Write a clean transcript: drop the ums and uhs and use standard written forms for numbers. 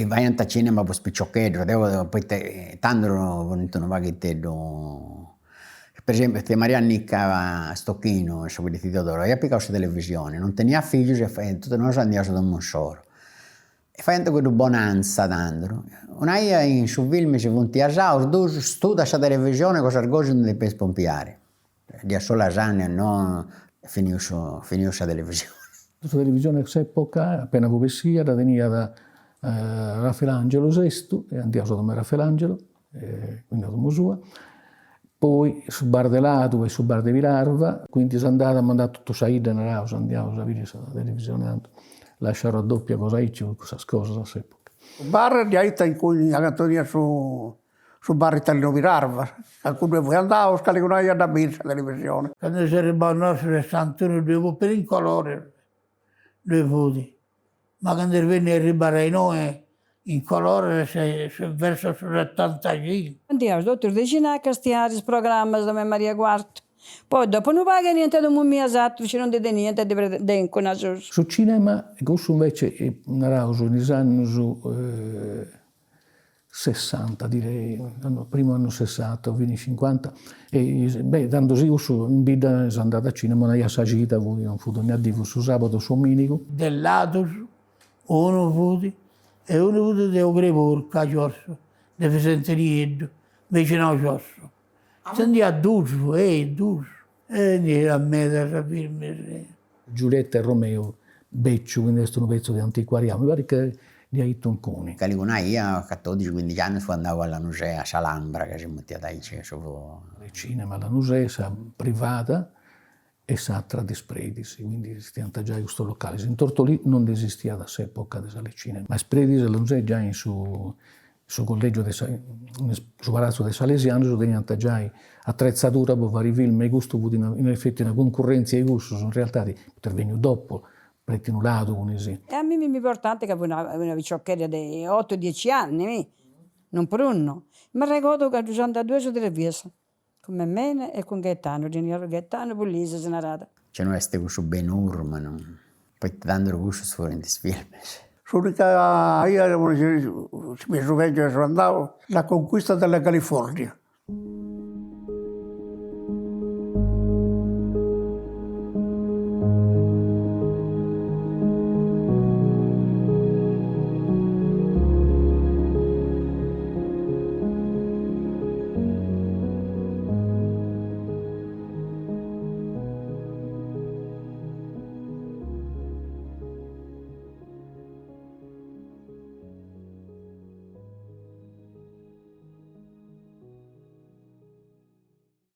Faiant cinema po is piciocheddus, deu poita tandus funt unu paghiteddu, per esempiu tzia Maria Annica Stochino, sa de Teodoro, aiat pigau sa televisioni, non teniat fillus e totus nosu andiaus a domu insoru E faiant cuddu Bonanza tandus, una 'ia in su film si funt 'asaus dus, studa sa televisione cosas gosi non depis pompiare, a solas no finiu su finiu sa televisione. Sa televisione a s'epoca appena fut bessia dda teniat Raffaelangelo Sestu e andiaus a domu 'e Raffaelangelo, quindi a domu sua, poi su bar de Ladu e su bar de Pilarva, quindi s'andat, mandat totu sa 'idda, naraus, andiaus a biri sa televisioni tantu, lascia raddoppia cosa aici, cussas cosas a s'epoca. Su bar dd'iat acanta teniat su su bar italianu Pilarva, a cuddu fui andaus calincuna 'ia a dda biri sa televisioni. Candu seus arribaus nosu in sessantunu ddoi fut puru in colori, ddoi fut Ma candu est benniu a arribare a inoi in colores est verso su setantacincu. Andiaus totus de cena a castiare is programmas de Maria Quartu. Poi dopo unu pagu 'eniant a domu mia is atrus chi non ndi teniant de incuna susu. Su cinema, cussu invece naraus in is annus sessanta direi, primu annu sessanta o fini cincuanta, e beh tando si cussu in bidda s'andat a cinema una 'ia sa cida fut, non fut dogna dì, fut su sabadu o su dominigu. De Ladus unu fut e unu fut de Ogreporcu a giosso, de Fisente Nieddu, bixinau giosso. S'andiat dus, ei dus, e ndi fiat medas filmis. Giulietta e Romeo becciu, quindi est unu pezzu de antiquariau, mi parit ca dd'iat 'itu incuni. Calicuna 'ia a catodixi cuindixi annus fui andau a Lanusè, a s'Alhambra, ca si mutiat aici su Cinema Lanusè, sa privada e s'atra de is predis, quindi esistiant giai custus localis. In Tortolì non nd'esistiat a s'epoca de sa Cinema, ma is predis de Lanusè giai in su su collegiu de sa su palatzu de is Salesianus teniant giai atretzadura po fari film e custu fut in effetti una cuncurrentzia 'e cussus, in realtadi poita est benniu dopu Pretinu Ladu cun is. E a mimi mi portant ca fui una piciochedda de otu dieci anni, mi, non prus no. M'arregodu ca ddus andau duas o tres bias, cun Memene e cun Gaetanu, ddi naraus Gaetanu Pullisi si narat. Nci no est cussu Ben Hur, ma non, poita tandus cussus furint is filmis. S'unica 'ia si mi su bengiu seu andau, La conquista della California.